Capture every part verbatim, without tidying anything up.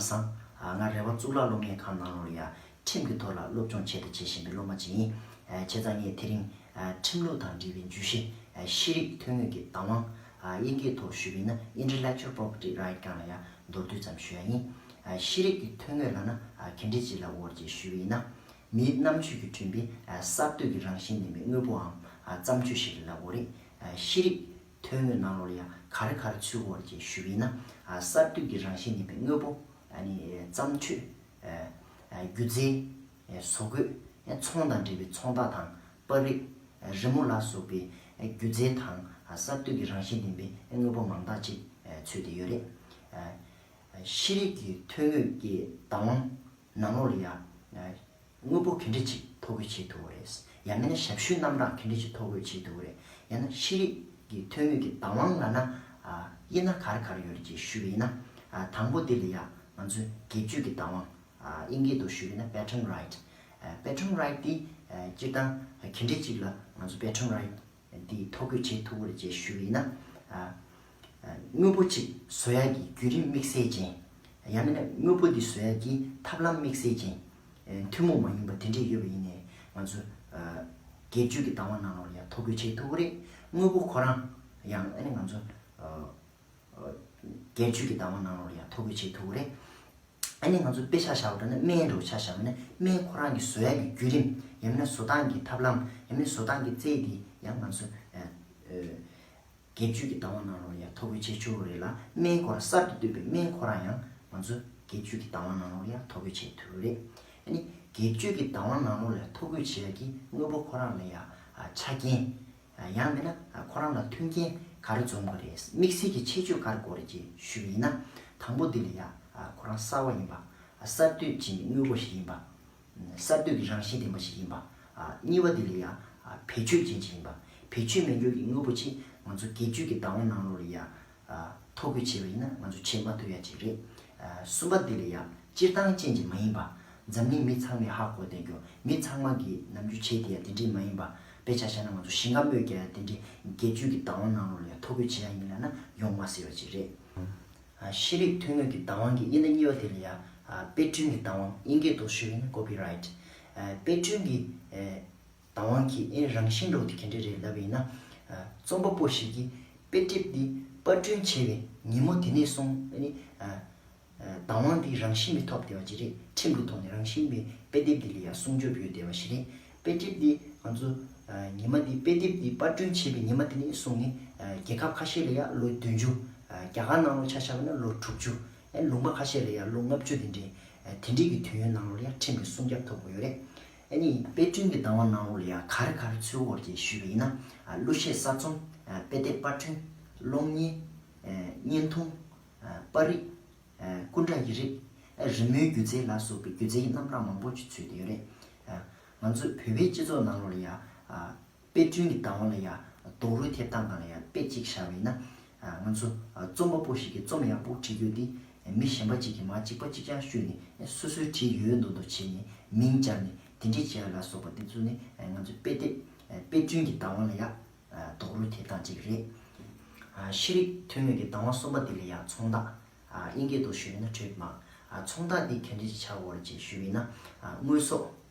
བཟང་། ང་རེ་བ་གཙུག་ལག་སློབ་གཉེར་ཁང་ནང་ལོགས་ལ་ཡ་ཁྲིམས་ཀྱི་ཐོག་ལ་སློབ་སྦྱོང་བྱེད་དང་བྱེད་བཞིན་པའི་སློབ་མ་ཅིག་ཡིན། བྱས་ཙང་ངས་དེ་རིང་ཁྲིམས་ལུགས་དང་འབྲེལ་བའི་བརྗོད་གཞི། ཤེས་རིག་ཐོན་དངོས་ཀྱི་བདག་དབང་། དབྱིན་སྐད་ཐོག་ཞུས་པ་ཡིན་ན་Intellectual Property Right སྒང་ལ་ཡ་མདོར་བསྡུས་ཙམ་ཞུ་ཡ་ཡིན། ཤེས་རིག་གི་ཐོན་དངོས་ལབ་ན་ག་འདྲ་ཅིག་ལབ་དགོས་རེད་ཅེས་ཞུས་པ་ཡིན་ན། མིའི་རྣམ་དཔྱོད་ཀྱིས་བསྐྲུན་པའི་གསར་གཏོད་ཀྱི་རང་བཞིན་ལྡན་པའི་དངོས་པོའམ་བརྩམས་ཆོས་ཤིག་ལ་ལབ་དགོས་རེད། ཤེས་རིག་ཐོན་དངོས་ནང་ལོགས་ལ་ཡང་ག་རེ་ག་རེ་ཚུད་ཡོད་རེད་ཅེས་ཞུས་པ་ཡིན་ན། གསར་གཏོད་ཀྱི་རང་བཞིན་ལྡན་པའི་དངོས་པོ། ཨ་ནི་བརྩམས་ཆོས། སྒྱུ་རྩལ། བཟོ་བཀོད། ཚོང་དང་འབྲེལ་བའི་ཚོང་རྟགས་དང་པར་རིས། རི་མོ་ལ་སོགས་པའི་སྒྱུ་རྩལ་དང་གསར་གཏོད་ཀྱི་རང་བཞིན་ལྡན་པའི་དངོས་པོ་མང་དག་ཅིག་ཚུད་དེ་ཡོད་རེད། ཤེས་རིག་གི་ཐོན་དངོས་ཀྱི་བདག་དབང་ནང་ལོགས་ལ་ཡང་དངོས་པོ་ག་འདྲ་ཅིག་ཐོ་འགོད་བྱེད་ཐུབ་ཀྱི་རེད། ཡང་མིན་ན་ཞབས་ཞུའི་རྣམ་གྲངས་ག་འདྲ་ཅིག་ཐོ་འགོད་བྱེད་ཐུབ་ཀྱི་རེད། ཡང་ན་ཤེས་རིག་གི་ཐོན་དངོས་ཀྱི་བདག་དབང་ལབ་ན་དབྱེ་ན་ག་རེ་ག་རེ་ཡོད་རེད་ཅེས་ཞུས་པ་ཡིན་ན། དང་པོ་དེ་ལ་ཡང་ང་ཚོས་སྒེར་གཅོད་ཀྱི་བདག་དབང་། དབྱིན་སྐད་དུ་ཞུས་པ་ཡིན་ན་Patent Right། Patent Right་དེ་སྤྱིར་བཏང་ག་འདྲ་ཅིག་ལ་ང་ཚོ་Patent Right་འདི་ཐོ་འགོད་བྱེད་ཐུབ་ཀྱི་རེད་ཅེས་ཞུས་པ་ཡིན་ན། དངོས་པོ་གཅིག་བཟོ་ཡག་གི་བརྒྱུད་རིམ་དམིགས་བསལ་ཅན། ཡང་མིན་ན་དངོས་པོ་འདི་བཟོ་ཡག་གི་ཐབས་ལམ་དམིགས་བསལ་ཅན། ཐུན་མོང་མ་ཡིན་པ་དེ་འདྲས་ཡོད་པ་ཡིན་ནའི་ང་ཚོ་སྒེར་གཅོད་ཀྱི་བདག་དབང་ནང་ལོགས་ལ་ཡང་ཐོ་འགོད་བྱེད་ཐུབ་ཀྱི་རེད། དངོས་པོ་ཁོ་རང་ཡང་ཨ་ནི་ང་ཚོ་སྒེར་གཅོད་ཀྱི་བདག་དབང་ནང་ལོགས་ལ་ཡང་ཐོ་འགོད་བྱེད་ཐུབ་ཀྱི་རེད། ཨ་ནི་ང་ཚོ་དཔེ་ཆ་བཞག་པ་འདྲ་ན་སྨན་འདྲ་བོ་ཆ་བཞག་པ་ན་སྨན་ཁོ་རང་གི་བཟོ་ཡག་གི་བརྒྱུད་རིམ། ཡང་མིན་ན་བཟོ་སྟངས་ཀྱི་ཐབས་ལམ། ཡང་མིན་ན་བཟོ་སྟངས་ཀྱི་རྩལ་འདི་ཡང་ང་ཚོ་སྒེར་གཅོད་ཀྱི་བདག་དབང་ནང་ལོགས་ལ་ཡང་ཐོ་འགོད་བྱེད་ཆོག་གི་རེད་ལ། སྨན་ཁོ་རང་གསར་དུ་བཏོད་པའི་སྨན་ཁོ་རང་ཡང་ང་ཚོ་སྒེར་གཅོད་ཀྱི་བདག་དབང་ནང་ལོགས་ལ་ཡང་ཐོ་འགོད་བྱེད་ཐུབ་ཀྱི་རེད། ཨ་ནི་སྒེར་གཅོད་ཀྱི་བདག་དབང་ནང་ལོགས་ལ་ཡང་ཐོ་འགོད་བྱེད་ཡག་གི་དངོས་པོ་ཁོ་རང་ལ་ཡང་ཆ་རྐྱེན། ཡང་མིན་ན་ཁོ་རང་ལ་མཐུན་རྐྱེན་ག་རེ་འཛོམས་དགོས་རེད། དམིགས་བསལ་གྱི་ཁྱད་ཆོས་ག་རེ་དགོས་རེད་ཅེས་ཞུས་པ་ཡིན་ན། དང་པོ་འདི་ལ་ཡང་ཁོ་རང་གསར་བ་ཡིན་པ། གསར་གཏོད་བྱས་ནས་དངོས་པོ་ཞིག་ཡིན་པ། གསར་གཏོད་ཀྱི་རང་བཞིན་ལྡན་པ་ཞིག་ཡིན་པ། གཉིས་པ་འདི་ལ་ཡང་བེད་སྤྱོད་ཅན་ཅིག་ཡིན་པ། བེད་སྤྱོད་མེད་རྒྱུ་གི་དངོས་པོ་ཅིག་ང་ཚོ་སྒེར་གཅོད་ཀྱི་བདག་དབང་ནང་ལོགས་ལ་ཡང་ཐོ་འགོད་བྱས་པ་ཡིན་ན་ང་ཚོ་བྱེད་མ་ཐུབ་ཡ་ཅིག་རེད། གསུམ་པ་འདི་ལ་ཡང་སྤྱིར་བཏང་ཅན་ཅིག་མ་ཡིན་པ། འཛམ་གླིང་མི་ཚང་མས་ཧ་གོ་བསྡད་རྒྱུ། མི་ཚང་མ་གིས་ནམ་རྒྱུན་བྱེད་བསྡད་ཡ་དེ་འདྲས་མ་ཡིན་པ། དཔེ་ཆ་བཞག་ན་ང་ཚོ་ཞིང་ཁ་རྨོས་རྒྱག་ཡ་དེ་འདྲས་སྒེར་གཅོད་ཀྱི་བདག་དབང་ནང་ལོགས་ལ་ཡང་ཐོ་འགོད་བྱེད་ཡ་ཡིན་ལབ་ན་ཡོང་མ་སྲིད་པ་ཅིག་རེད། ཤེས་རིག་ཐོན་དངོས་ཀྱི་བདག་དབང་གི་དབྱེ་ན་གཉིས་པ་དེ་ལ་ཡང་དཔེ་སྐྲུན་གྱི་བདག་དབང་། དབྱིན་སྐད་དུ་ཞུས་པ་ཡིན་ན་Copyright། དཔེ་སྐྲུན་གྱི་བདག་དབང་གི་ཨེ་རང་བཞིན་འདྲ་བོ་དེ་ག་འདྲ་རེད་ལབ་པ་ཡིན་ན། རྩོམ་པ་པོ་ཞིག་གིས་དཔེ་དེབ་འདི་པར་སྐྲུན་བྱས་པའི་ཉིན་མོ་དེ་ནས་བཟུང་ཨ་ནི་བདག་དབང་འདི་རང་བཞིན་གྱིས་ཐོབ་བསྡད་པ་ཅིག་རེད། ཁྲིམས་ཀྱི་ཐོག་ནས་རང་བཞིན་གྱིས་དཔེ་དེབ་འདི་ལ་ཡང་སྲུང་སྐྱོབ་ཡོད་བསྡད་པ་ཞིག་རེད། དཔེ་དེབ་འདི་ང་ཚོ་ཉི་མ་འདི་དཔེ་དེབ་འདི་པར་སྐྲུན་བྱས་པའི་ཉི་མ་དེ་ནས་བཟུང་ནས་རྒྱལ་ཁབ་ཁ་ཤས་ལ་ཡང་ལོ་བདུན་ཅུ། རྒྱ་གར་ནང་ལོགས་ཆ་བཞག་པ་ན་ལོ་དྲུག་ཅུ། ལུང་པ་ཁ་ཤས་ལ་ཡང་ལོ་ལྔ་བཅུ་དེ་འདྲའི་དེ་འདྲའི་གི་དུས་ཡུན་ནང་ལོགས་ལ་ཡང་ཁྲིམས་ཀྱི་སྲུང་སྐྱོབ་ཐོབ་དགོས་ཡོད་རེད། ཨ་ནི་དཔེ་སྐྲུན་གྱི་བདག་དབང་ནང་ལོགས་ལ་ཡང་ག་རེ་ག་རེ་ཚུད་ཡོད་རེད་ཅེས་ཞུས་པ་ཡིན་ན། གླུ་གཞས་གསར་རྩོམ། དཔེ་དེབ་པར་སྐྲུན། གློག་བརྙན། བརྙན་ཐུང་། པར་རིས། སྐུ་འདྲ་ཡི་རིགས། རི་མོའི་སྒྱུ་རྩལ་ལ་སོགས་པའི་སྒྱུ་རྩལ་གྱི་རྣམ་གྲངས་མང་པོ་ཞིག་ཚུད་བསྡད་ཡོད་རེད། ང་ཚོའི་བོད་པའི་སྤྱི་ཚོགས་ནང་ལོགས་ལ་ཡང་དཔེ་སྐྲུན་གྱི་བདག་དབང་ལ་ཡང་རྡོག་རོལ་ཐེབས་སྟངས་སྒང་ལ་ཡང་དཔེ་གཅིག་བཞག་པ་ཡིན་ན། ང་ཚོ་རྩོམ་པ་པོ་ཞིག་གིས་རྩོམ་ཡག་པོ་བྲིས་རྒྱུ་འདི་མི་གཞན་པ་གཅིག་གིས་མར་གཅིག་པ་གཅིག་རྐྱང་བཤུས་ནས་སོ་སོའི་བྲིས་ཡོད་མདོག་མདོག་བྱས་ནས་མིང་སྦྱར་ནས་དེ་འདྲས་བྱེད་ཡ་ལ་སོགས་པ་དེ་ཚོ་ནི་ང་ཚོའི་དཔེ་དེབ་དཔེ་སྐྲུན་གྱི་བདག་དབང་ལ་ཡང་རྡོག་རོལ་ཐེབས་སྟངས་གཅིག་རེད། ཤེས་རིག་ཐོན་དངོས་ཀྱི་བདག་དབང་གསུམ་པ་དེ་ལ་ཡང་ཚོང་རྟགས། དབྱིན་སྐད་དུ་ཞུས་ན་trademark། ཚོང་རྟགས་འདི་ག་འདྲས་ཅིག་ཆགས་ཡོད་རེད་ཅེས་ཞུས་པ་ཡིན་ན། དངོས་ཟོག་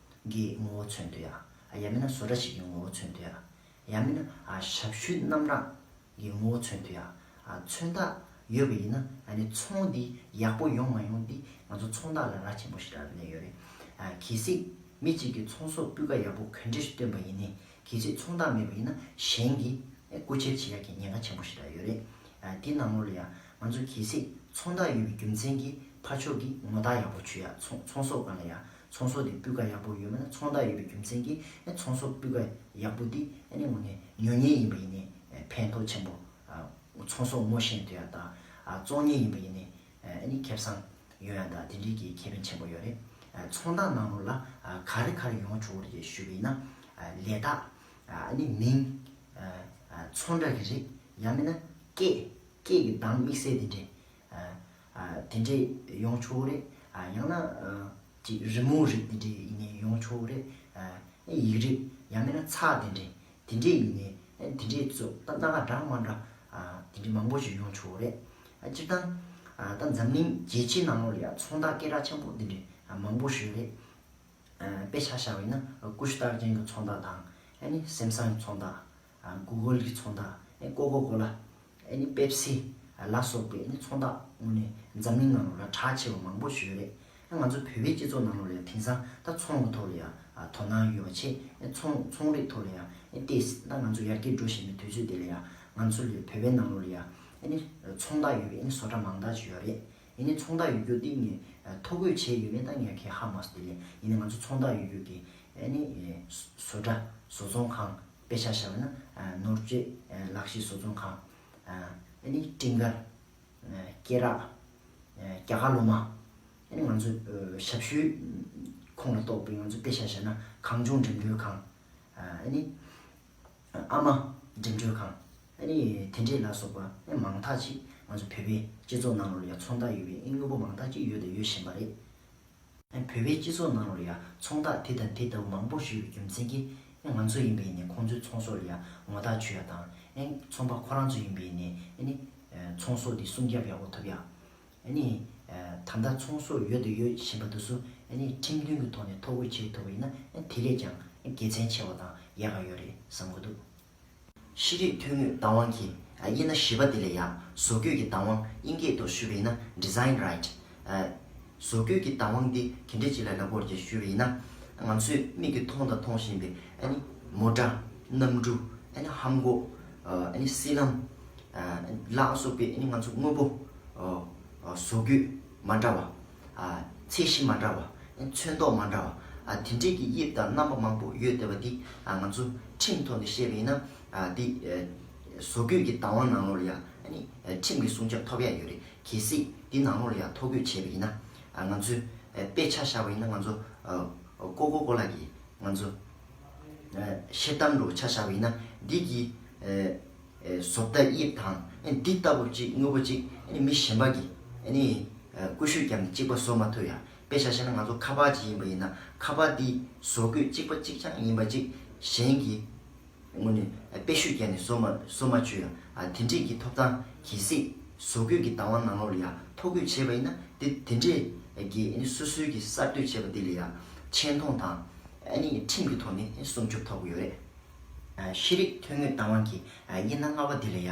གི་ངོ་བོ་མཚོན་ཐུབ་ཡ། ཡང་མིན་ན་བཟོ་གྲྭ་ཞིག་གི་ངོ་བོ་མཚོན་ཐུབ་ཡ། ཡང་མིན་ན་ཞབས་ཞུའི་རྣམ་གྲངས་ཀྱི་ངོ་བོ་མཚོན་ཐུབ་ཡ། མཚོན་རྟགས་ཡོད་པ་ཡིན་ན་ཨ་ནི་ཚོང་འདི་ཡག་པོ་ཡོང་མ་ཡོང་འདི་ང་ཚོ་ཚོང་རྟགས་ལ་རག་ཆེན་པོ་ཞེ་དྲག་གནས་ཡོད་རེད། གལ་སྲིད་མི་གཅིག་གིས་ཚོང་ཟོག་སྤུས་ཀ་ཡག་པོ་ག་འདྲས་ཤིག་བཏོན་པ་ཡིན་ནའི་གལ་སྲིད་ཚོང་རྟགས་མེད་པ་ཡིན་ན་གཞན་གྱིས་རྐུ་འཁྱེར་བྱེད་ཡག་གི་ཉེན་ཁ་ཆེན་པོ་ཞེ་དྲག་ཡོད་རེད། དེ་ནང་ལོགས་ལ་ཡང་ང་ཚོ་གལ་སྲིད་ཚོང་རྟགས་ཡོད་པའི་རྒྱུ་མཚན་གྱིས་ཕར་ཕྱོགས་ཀྱིས་ངོ་རྟགས་ཡག་པོ་ཆོད་ཡ། ཚོང་ཚོང་ཟོག་སྒང་ལ་ཡང་ཚོང་ཟོག་དེ་སྤུས་ཀ་ཡག་པོ་ཡོད་མེད་ན་ཚོང་རྟགས་ཡོད་པའི་རྒྱུ་མཚན་གྱིས་ཚོང་ཟོག་སྤུས་ཀ་ཡག་པོ་འདི་ཨ་ནི་དངོས་གནས་ཉོ་མཁན་ཡིན་པ་ཡིན་ནའི་ཕན་ཐོགས་ཆེན་པོ། ཚོང་ཟོག་ངོ་ཤེས་ཐུབ་ཡ་དང་བཙོང་མཁན་ཡིན་པ་ཡིན་ནའི་ཨ་ནི་ཁེ་བཟང་ཡོང་ཡ་དང་དེ་འདྲའི་གི་ཁེ་ཕན་ཆེན་པོ་ཡོད་རེད། ཚོང་རྟགས་ནང་ལོགས་ལ་ག་རེ་ག་རེ་ཡོང་ཆོག་རེད་ཞུས་པ་ཡིན་ན། ལས་རྟགས། ཨ་ནི་མིང་། ཚོང་འདྲ་གི་རིགས། ཡང་མིན་ན་སྐད། སྐད་ཀྱི་གདངས་དམིགས་བསལ་དེ་འདྲས། དེ་འདྲས་ཡོང་ཆོག་རེད། ཡང་ན་ཅིག་རི་མོ་རིགས་དེ་འདྲས་ཡིན་ནའི་ཡོང་ཆོག་རེད། ཡིག་རིགས་ཡང་མིན་ན་ཚགས་དེ་འདྲས་དེ་འདྲས་ཡིན་ནའི་དེ་འདྲས་ཚོ་ད་སྣ་ཁ་འདྲ་མ་འདྲ་དེ་འདྲས་མང་པོ་ཞིག་ཡོང་ཆོག་རེད། སྤྱིར་བཏང་ ད་འཛམ་གླིང་རྒྱལ་སྤྱིའི་ནང་ལོགས་ལ་ཡང་ཚོང་རྟགས་སྐད་གྲགས་ཆེན་པོ་འདི་འདྲའི་མང་པོ་ཞིག་ཡོད་རེད། དཔེ་ཆ་བཞག་པ་ཡིན་ན་ཀུ་ཤུ་རྟགས་ཅན་གྱི་ཚོང་རྟགས་དང་ཨ་ནི་སེམ་སང་ཚོང་རྟགས། གུ་གལ་གྱི་ཚོང་རྟགས། ཀོ་ཀོ་ཀོ་ལ། ཨ་ནི་པེབ་སི་ལ་སོགས་པའི་ཨ་ནི་ཚོང་རྟགས་དངོས་གནས་འཛམ་གླིང་ནང་ལོགས་ལ་གྲགས་ཆེ་བ་མང་པོ་ཞིག་ཡོད་རེད། ང་ཚོ་བོད་པའི་སྤྱི་ཚོགས་ནང་ལོགས་ལ་ཡང་དེང་སང་ད་ཚོང་གི་ཐོག་ལ་ཡང་དོ་སྣང་ཡོད་པ་བྱས། ཚོང་ཚོང་རིག་ཐོག་ལ་ཡང་ཏོག་ཙམ་ད་ང་ཚོ་ཡར་རྒྱས་འགྲོ་བཞིན་པའི་དུས་ཚོད་དེ་ལ་ཡང་ང་ཚོ་ལ་བོད་པའི་ནང་ལོགས་ལ་ཡང་ཨ་ནི་ཚོང་རྟགས་ཡོད་པའི་ཨ་ནི་བཟོ་གྲྭ་མང་དག་ཅིག་ཡོད་རེད། ཡིན་ནའི་ཚོང་རྟགས་ཡོད་རྒྱུ་དེ་ངས་ཐོ་འགོད་བྱས་ཡོད་མེད་ད་ངས་གང་ཧ་མ་སོང་། དེ་ལས་ཡིན་ནའི་ང་ཚོ་ཚོང་རྟགས་ཡོད་རྒྱུ་གི་ཨ་ནི་བཟོ་གྲྭ་བཟོ་ཚོང་ཁང་དཔེ་ཆ་བཞག་པ་ན་ནོར་བཅོས་ལག་ཤེས་བཟོ་ཚོང་ཁང་། ཨ་ནི་སྤྲིན་དཀར། སྐེ་རགས། རྒྱ་གར་ལོ་མ། ཨ་ནི་ང་ཚོའི་ཞབས་ཞུའི་ཁོངས་ལ་གཏོགས་པའི་ང་ཚོ་དཔེ་ཆ་བཞག་ན་གངས་ལྗོངས་འགྲིམ་འགྲུལ་ཁང་། ཨ་ནི་ཨ་མ་འགྲིམ་འགྲུལ་ཁང་། ཨ་ནི་དེ་འདྲས་ལ་སོགས་པ་ཨ་ནི་མང་དག་ཅིག་ང་ཚོ་བོད་པའི་སྤྱི་ཚོགས་ནང་ལོགས་ལ་ཡང་ཚོང་རྟགས་ཡོད་པའི་ཨ་ནི་དངོས་པོ་མང་དག་ཅིག་ཡོད་དང་ཡོད་བཞིན་པ་རེད། བོད་པའི་སྤྱི་ཚོགས་ནང་ལ་ཡང་ཚོང་རྟགས་དེ་དང་དེ་ལྟ་བུ་མང་པོ་ཞིག་ཡོད་པའི་རྒྱུ་མཚན་གྱིས། ང་ཚོ་ཡིན་པ་ཡིན་ནའི་ཁོང་ཚོའི་ཚོང་ཟོག་ལ་ཡང་ངོ་རྟགས་ཆོད་ཡ་དང་། ཚོང་པ་ཁོ་རང་ཚོ་ཡིན་པ་ཡིན་ནའི་ཚོང་ཟོག་འདི་སྲུང་སྐྱོབ་ཡག་པོ་ཐུབ་ཡ། ད་ལྟ་ཚོང་ཟོག་ཡོད་དང་ཡོད་བཞིན་པ་དེ་ཚོ་ཁྲིམས་མཐུན་གྱི་ཐོག་ནས་ཐོ་འགོད་བྱེད་ཐུབ་པ་ཡིན་ན་དེ་ལས་ཀྱང་དགེ་མཚན་ཆེ་བ་དང་ཡག་ག་ཡོད་རེད་བསམ་གྱི་འདུག་ཤེས་རིག་ཐོན་དངོས་བདག་དབང་གི་དབྱེ་ན་བཞི་པ་དེ་ལ་ཡང་བཟོ་བཀོད་ཀྱི་བདག་དབང་དབྱིན་སྐད་དུ་ཞུ་བ་ཡིན་ན་Design Right། བཟོ་བཀོད་ཀྱི་བདག་དབང་འདི་ག་འདྲ་ཅིག་ལ་ལབ་དགོས་རེད་ཞུ་བ་ཡིན་ན། ང་ཚོས་མིག་གིས་མཐོང་དང་མཐོང་བཞིན་པའི་ཨ་ནི་མོ་ཊ། གནམ་གྲུ། ཨ་ནི་ཧམ་གོ། ཨ་ནི་སི་ལམ། ལ་སོགས་པའི་ཨ་ནི་ང་ཚོ་དངོས་པོ། བཟོ་བཀོད་མ་འདྲ་བ། ཚད་གཞི་མ་འདྲ་བ། ཚོན་མདོག་མ་འདྲ་བ། དེ་འདྲས་ཀྱི་དབྱིབས་དང་རྣམ་པ་མང་པོ་ཡོད་བསྡད་པ་འདི་ང་ཚོ་ཁྲིམས་ཐོག་ནས་བཤད་པ་ཡིན་ན། འདི་བཟོ་བཀོད་ཀྱི་བདག་དབང་ནང་ལོགས་ལ་ཡང་ཁྲིམས་ཀྱི་སྲུང་སྐྱོབ་ཐོབ་ཡ་ཡོད་རེད། གལ་སྲིད་འདི་ནང་ལོགས་ལ་ཡང་ཐོ་འགོད་བྱས་པ་ཡིན་ན། ང་ཚོས་དཔེ་ཆ་བཞག་པ་ཡིན་ན་ང་ཚོ་ཀོ་ཀོ་ཀོ་ལ་གི་ང་ཚོ་ཤེལ་དམ་འདྲ་བོ་ཆ་བཞག་པ་ཡིན་ན་འདི་གི་བཟོ་ལྟ་དབྱིབས་དང་འདི་ལྟ་བུ་གཅིག་དངོས་པོ་གཅིག་མི་གཞན་པ་གིས་ཀུ་ཤུ་བརྒྱབ་ནས་གཅིག་པ་བཟོ་མ་ཐུབ་ཡ། དཔེ་ཆ་བཞག་ན་ང་ཚོ་ཁ་པར་གཅིག་ཡིན་པ་ཡིན་ན་ཁ་པར་འདི་བཟོ་བཀོད་གཅིག་པ་གཅིག་རྐྱང་ཡིན་པ་གཅིག་གཞན་གྱིས་དངོས་གནས་དཔེ་ཤུགས་བརྒྱབ་ནས་བཟོ་མ་བཟོ་མ་བཅུག་ཡ། དེ་འདྲས་ཀྱི་ཐོབ་ཐང་གལ་སྲིད་བཟོ་བཀོད་ཀྱི་བདག་དབང་ནང་ལོགས་ལ་ཡ་ཐོ་འགོད་བྱས་པ་ཡིན་ན་དེ་དེ་འདྲས་ཀྱི་སོ་སོའི་གི་གསར་གཏོད་བྱས་པ་དེ་ལ་ཡ་ཆེ་མཐོང་དང་ཨ་ནི་ཁྲིམས་ཀྱི་ཐོག་ནས་སྲུང་སྐྱོབ་ཐོབ་ཀྱི་ཡོད་རེད། ཤེས་རིག་ཐོན་དངོས་བདག་དབང་གི་དབྱེ་ན་ལྔ་པ་དེ་ལ་ཡ།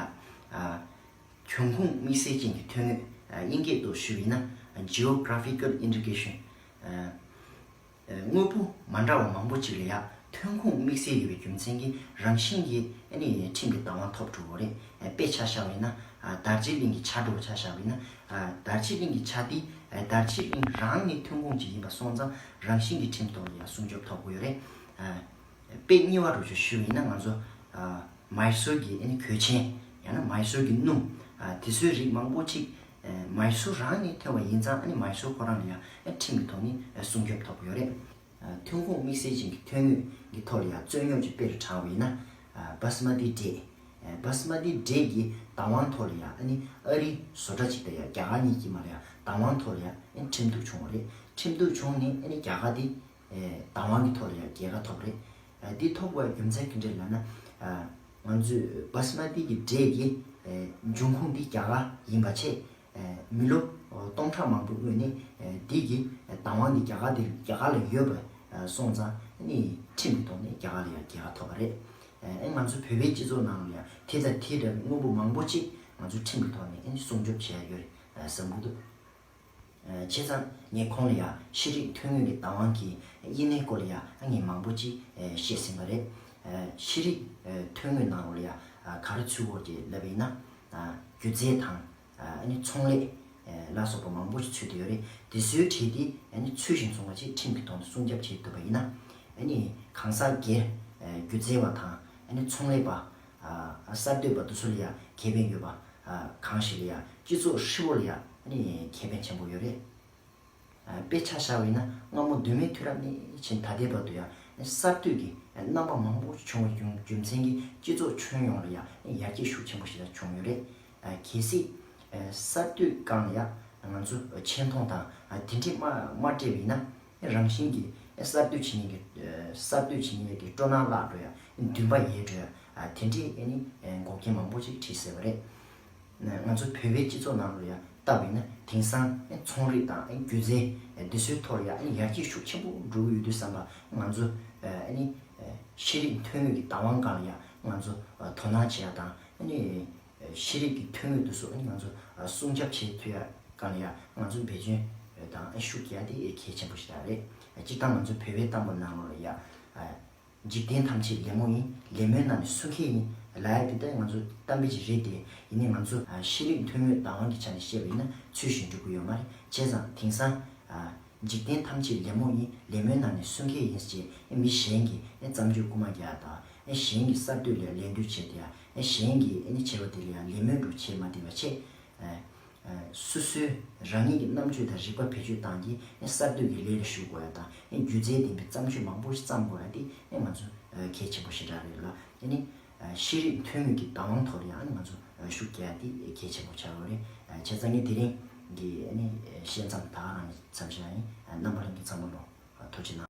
འབྱུང་ཁུངས་དམིགས་བསལ་ཅན་གྱི་ཐོན་དངོས། དབྱིན་སྐད་དུ་ཞུ་བ་ཡིན་ན་Geographical Indication། དངོས་པོ་མ་འདྲ་བ་མང་པོ་ཅིག་ལ་ཡ་ཐོན་ཁུངས་དམིགས་བསལ་ཡོད་པའི་རྒྱུ་མཚན་གྱིས་རང་བཞིན་གྱིས་ཨ་ནི་ཁྲིམས་ཀྱི་བདག་དབང་ཐོབ་འགྲོ་གི་རེད། དཔེ་ཆ་བཞག་པ་ཡིན་ན་རྡོ་རྗེ་གླིང་གི་བྱ་འདྲ་བོ་ཆ་བཞག་པ་ཡིན་ན་རྡོ་རྗེ་གླིང་གི་བྱ་དེ་རྡོ་རྗེ་གླིང་རང་ནས་ཐོན་ཁུངས་ཅིག་ཡིན་པ་སོང་ཙང་རང་བཞིན་གྱིས་ཁྲིམས་ཐོག་ལ་ཡ་སྲུང་སྐྱོབ་ཐོབ་ཀྱི་ཡོད་རེད། དཔེ་རྙིང་བ་རུ་ཞུ་ཞུ་བ་ཡིན་ན་ང་ཚོ་མའི་སོར་གྱི་ཨ་ནི་གོས་ཆེན། ཡང་ན་མའི་སོར་གྱི་སྣུམ། དེ་ཚོའི་རིགས་མང་པོ་ཅིག་མའི་སོར་རང་ནས་ཐོན་པ་ཡིན་ཙང་ཨ་ནི་མའི་སོར་ཁོ་རང་ལ་ཡང་ཁྲིམས་ཀྱི་ཐོག་ནས་སྲུང་སྐྱོབ་ཐོབ་ཡོད་རེད། ཐོན་ཁུངས་དམིགས་བསལ་ཅན་གྱི་ཐོན་དངོས་ཀྱི་ཐོག་ལ་ཡང་རྩོད་རྙོག་ཅིག་དཔེ་རུ་དྲངས་པ་ཡིན་ན། སྦ་སི་མ་ཏི་འབྲས། སྦ་སི་མ་ཏི་འབྲས་ཀྱི་བདག་དབང་ཐོག་ལ་ཡང་ཨ་ནི་ཨ་རིའི་བཟོ་གྲྭ་ཅིག་དང་ཡང་རྒྱ་གར་གཉིས་ཀྱི་བར་ལ་ཡང་བདག་དབང་ཐོག་ལ་ཡང་ཁྲིམས་གཏུག་བྱུང་བ་རེད། ཁྲིམས་གཏུག་བྱུང་ནས་ཨ་ནི་རྒྱ་གར་དེ། བདག་དབང་གི་ཐོག་ལ་ཡང་རྒྱལ་ཁ་ཐོབ་རེད། འདི་ཐོབ་པའི་རྒྱུ་མཚན་ག་འདྲ་ལབ་ན། ང་ཚོས་སྦ་སི་མ་ཏི་གི་འབྲས་ཀྱི་འབྱུང་ཁུངས་འདི་རྒྱ་གར་ཡིན་པ་བྱས། མི་ལོ་སྟོང་ཕྲག་མང་པོའི་སྔོན་ནས་འདི་གི་བདག་དབང་འདི་རྒྱ་གར་འདི་རྒྱ་གར་ལ་ཡོད་པ་སོང་ཙང་ནི་ཁྲིམས་ཀྱི་ཐོག་ནས་རྒྱ་གར་ལ་ཡང་རྒྱལ་ཁ་ཐོབ་པ་རེད། ང་ཚོ་བོད་པའི་སྤྱི་ཚོགས་ནང་ལ་ཡང་དེ་དང་དེ་འདྲ་བའི་དངོས་པོ་མང་པོ་ཅིག་ང་ཚོ་ཁྲིམས་ཀྱི་ཐོག་ནས་སྲུང་སྐྱོབ་བྱས་ཡོད་རེད་བསམ་གྱི་འདུག་བྱས་ཙང་ངས་ཁོང་ལ་ཡང་ཤེས་རིག་ཐོན་དངོས་ཀྱི་བདག་དབང་གི་དབྱེ་གནས་སྐོར་ལ་ཡང་ངས་མང་པོ་ཅིག་བཤད་ཟིན་པ་རེད། ཤེས་རིག་ཐོན་དངོས་ནང་ལོགས་ལ་ཡང་ག་རེ་ཚུད་ཡོད་ཅེས་ལབ་པ་ཡིན་ན། སྒྱུ་རྩལ་དང་། ཚོང་ལས་ལ་སོགས་པ་མང་པོ་ཞིག་ཚུད་དེ་ཡོད་རེད། དེ་ཚོའི་གྲས་དེ་ཚུད་བཞིན་སོང་བ་ཅིག་ཁྲིམས་ཀྱི་ཐོག་ནས་སྲུང་སྐྱོབ་བྱེད་ཐུབ་པ་ཡིན་ན། གང་ཟག་སྒེར། སྒྱུ་རྩལ་བ་དང་ཚོང་ལས་པ། གསར་གཏོད་པ་དེ་ཚོ་ལ་ཡང་ཁེ་ཕན་ཡོད་པ། གང་ཞིག་ལ་ཡང་སྤྱི་ཚོགས་ཧྲིལ་པོ་ལ་ཡང་ཁེ་ཕན་ཆེན་པོ་ཡོད་རེད། དཔེ་ཆ་བཞག་པ་ཡིན་ན་སྔ་མོ་གདོད་མའི་དུས་རབས་ནས་བྱས་ད་ལྟའི་བར་དུ་ཡང་གསར་གཏོད་ཀྱི་རྣམ་པ་མང་པོ་བྱུང་བའི་རྒྱུ་རྒྱུ་མཚན་གྱིས་སྤྱི་ཚོགས་ཁྱོན་ཡོངས་ལ་ཡང་ཡར་རྒྱས་ཤུགས་ཆེན་པོ་ཞིག་ལ་བྱུང་ཡོད་རེད། གལ་སྲིད་གསར་གཏོད་སྒང་ལ་ཡང་ང་ཚོ་ཆེ་མཐོང་དང་དེ་འདྲས་མ་མ་སྤྲད་པ་ཡིན་ན་རང་བཞིན་གྱིས་གསར་གཏོད་བྱེད་མཁན་གྱི་གསར་གཏོད་བྱེད་མཁན་གྱི་སྤྲོ་སྣང་བརླག་འགྲོ་ཡ། འདུན་པ་ཡལ་འགྲོ་ཡ། དེ་འདྲས་ཨ་ནི་འགོག་རྐྱེན་མང་པོ་ཅིག་འཕྲད་སྲིད་པ་རེད། ང་ཚོ་བོད་པའི་སྤྱི་ཚོགས་ནང་ལ་ཡང་ལྟ་བས་ན་དེང་སང་ཚོང་རིག་དང་སྒྱུ་རྩལ་འདི་ཚོའི་ཐོག་ལ་ཡང་ཡར་རྒྱས་ཤུགས་ཆེན་པོ་འགྲོ་གི་ཡོད་དུས་ཙམ་པ་ང་ཚོ་ཨ་ནི་ཤེས་རིག་ཐོན་དངོས་ཀྱི་བདག་དབང་སྒང་ལ་ཡང་ང་ཚོ་དོ་སྣང་བྱེད་ཡ་དང་ཨ་ནི་ཤེས་རིག་གི་ཐོན་དངོས་དེ་ཚོ་ཨ་ནི་ང་ཚོ་སྲུང་སྐྱོབ་བྱེད་ཐུབ་ཡ་སྒང་ལ་ཡང་ང་ཚོ་འབད་བརྩོན་དང་ཤུགས་རྒྱག་ཡ་དེ་གལ་ཆེན་པོ་ཞིག་རེད། སྤྱིར་བཏང་ང་ཚོ་བོད་པའི་གཏམ་དཔེ་ནང་ལོགས་ལ་ཡང་འཇིག་རྟེན་ཐམས་ཅད་ལད་མོ་ཡིན། ལད་མོའི་ནང་ནས་སུ་མཁས་ཡིན་ལབ་ཡ་དེ་ལྟ་ང་ཚོ་གཏམ་དཔེ་ཅིག་རེད་དེ། ཡིན་ནའི་ང་ཚོ་ཤེས་རིག་ཐོན་དངོས་བདག་དབང་གི་ཆ་ནས་བཤད་པ་ཡིན་ན་ཚུལ་བཞིན་འགྲོ་གི་ཡོད་མ་རེད། བྱས་ཙང་དེང་སང་འཇིག་རྟེན་ཐམས་ཅད་ལད་མོ་ཡིན། ལད་མོའི་ནང་ནས་སུ་མཁས་ཡིན་ཞེས་མི་གཞན་གྱིས་བརྩམས་ཆོས་རྐུ་མ་རྒྱག་ཡ་དང་གཞན་གྱི་གསར་གཏོད་ལ་ལད་ཟློས་བྱས་ཏེ་ཡ་གཞན་གྱིས་བྱས་པ་དེ་ལ་ཡང་ལད་མོ་འདྲ་བྱེད་མ་བདེ་བ་བྱས། སོ་སོའི་རང་ཉིད་ཀྱི་རྣམ་དཔྱོད་དང་རིག་པ་བེད་སྤྱོད་བཏང་གིས་གསར་གཏོད་ཀྱི་ལས་ལ་ཞུགས་དགོས་ཡ་དང་སྒྱུ་རྩལ་ལྡན་པའི་བརྩམས་ཆོས་མང་པོ་ཞིག་བརྩམ་དགོས་ཡ་དེ་ང་ཚོ་གལ་ཆེན་པོ་ཞེ་དྲག་རེད་ལ། ཤེས་རིག་ཐོན་དངོས་ཀྱི་བདག་དབང་ཐོག་ལ་ཡང་ང་ཚོ་ཤུགས་རྒྱག་ཡ་དེ་གལ་ཆེན་པོ་ཆགས་ཡོད་རེད། བྱས་ཙང་ངས་དེ་རིང་གི་བཤད་མཚམས་ད་ག་རང་ནས་མཚམས་བཞག་ཡིན། རྣམ་པ་ལྷན་རྒྱས་ཚང་མ་ལ་ཐུགས་རྗེ་ཆེ་གནང་།